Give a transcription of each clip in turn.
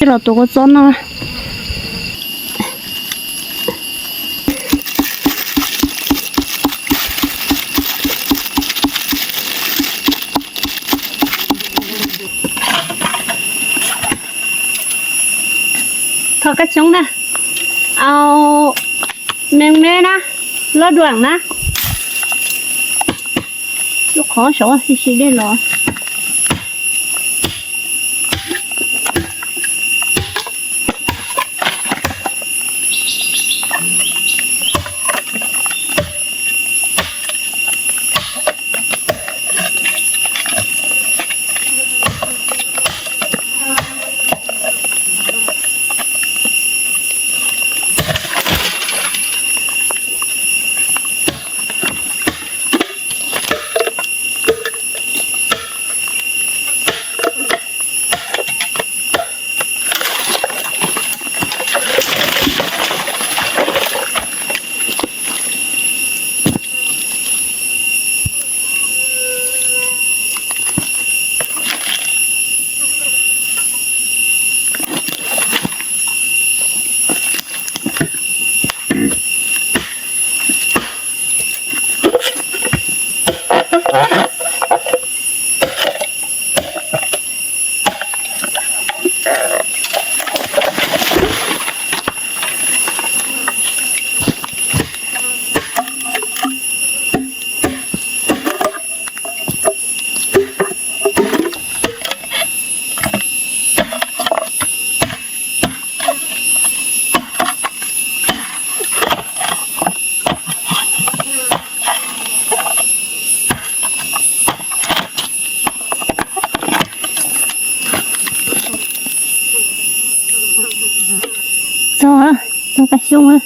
Los tuav kua txob no. Thov kab xyoob na, au, me me na, loj duam na, lub qhov saud sis dej los. Txog, txog kab xyoob.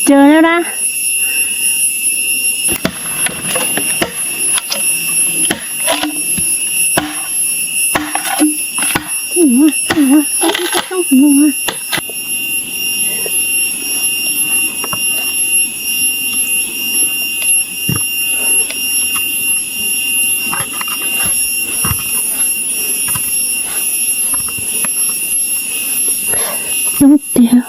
Cawg na. Coob tiag.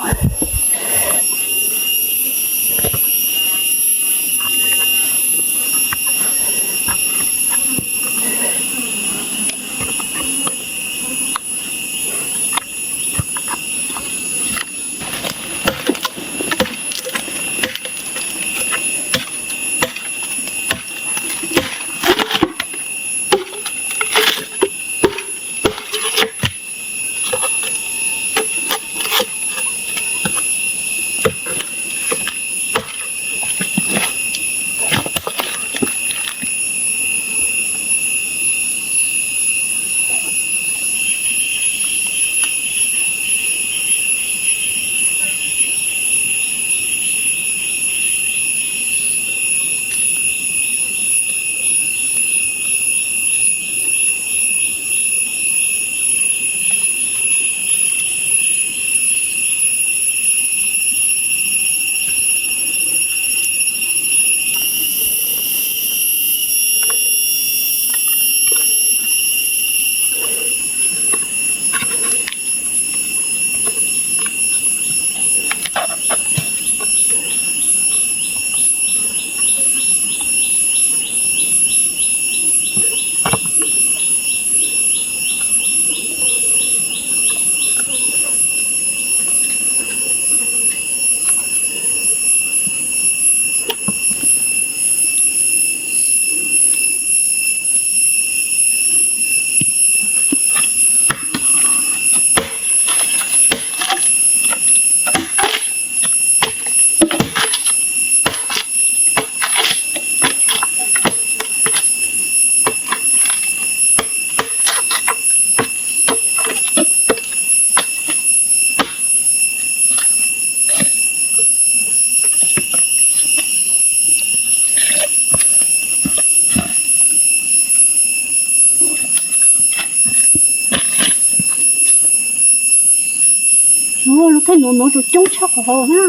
Lub thaij nuav nuav tsuas coob tshaj qhov hauv na.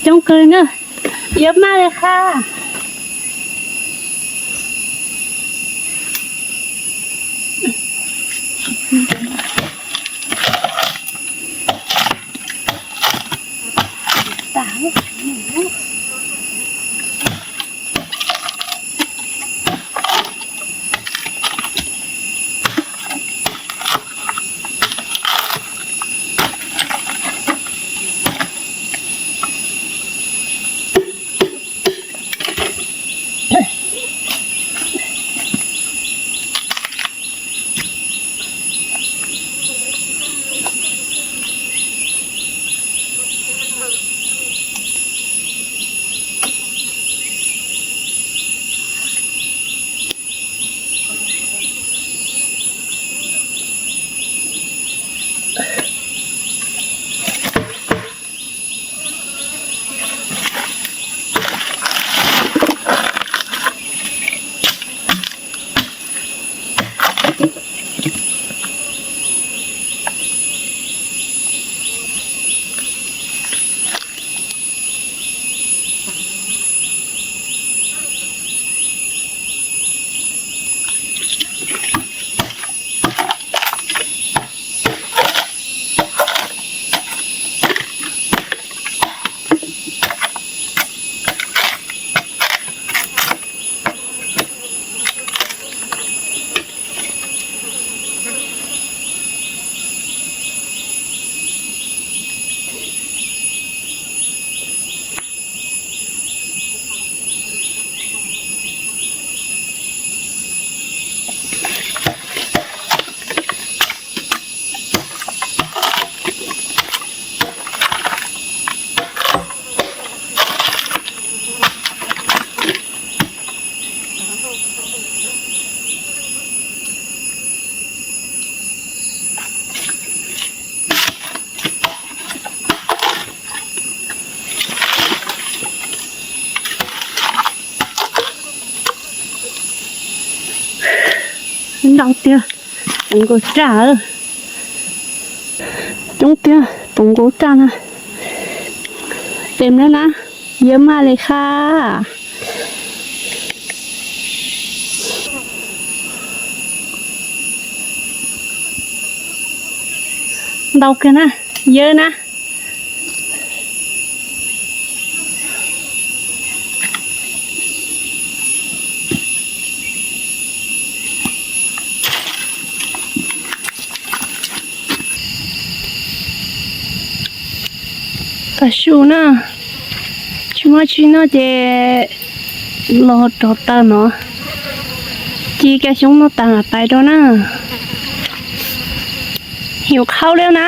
Coob kawg na, yuav maj li qha. Ntau tiag, puv nkaus raj. Coob tiag, puv nkaus raj na. Tes na na, yawb maj li qha. Ntau kawg na, yawb na. Tav su na, tsis muaj tsi noj ces los rauv taws no, ci kab xyoob noj tas pais rau na. Hiu qhaub li na,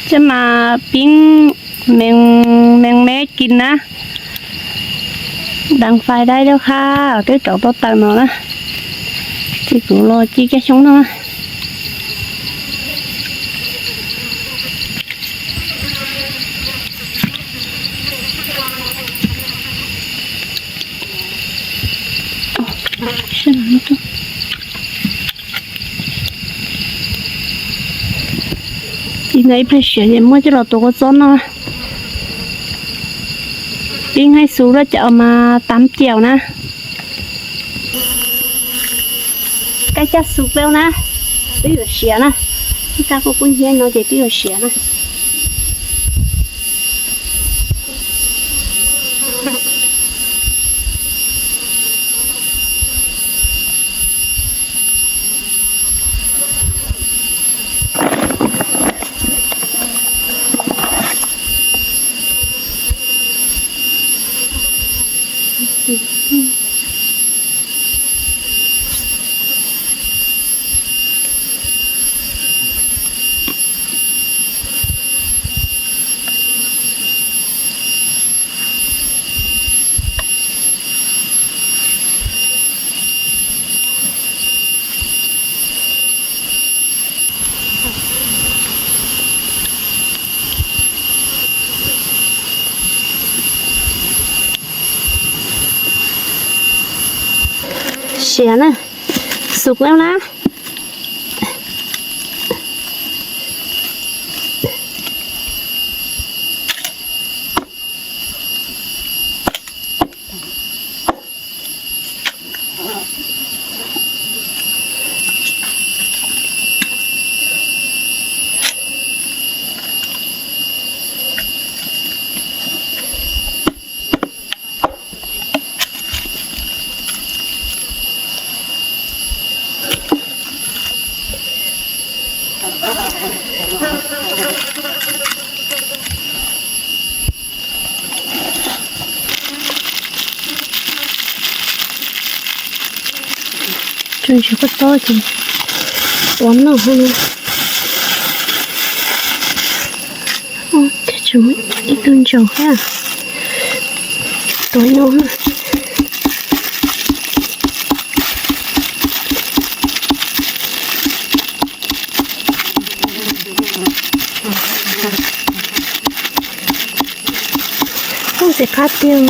ces mas pib mees mees me kis na. Deev fais dai rau qha, twb rauv tau taws no na, ces kuv los ci kab xyoob no na. Ib pliag siav ces muab coj los tuav kua txob noj. Pib nqaij xus loj cas mas tam ciaus na. Kab caj xus plaub na, twb yuav siav na. Ib kab kuj kub hnyiab no ces twb yuav siav na. Siav na, xus lawm na. Tso ntsis koj tob ces ua noj hauv no. Ua, thiab tseem muaj ib tug ntsaum thiab. Tuav no. Ub, ntxim qab tiag.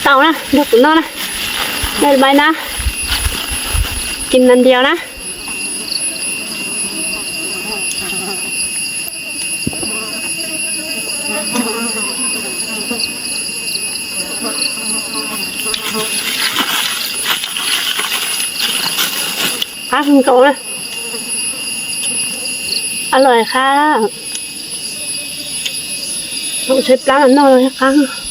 Tau na, nrog kuv noj na. Đây là bài na. Kim nang diav na. Qab kawg nkaus na. Qab los qab. Thaum tshaib plab los noj los qab.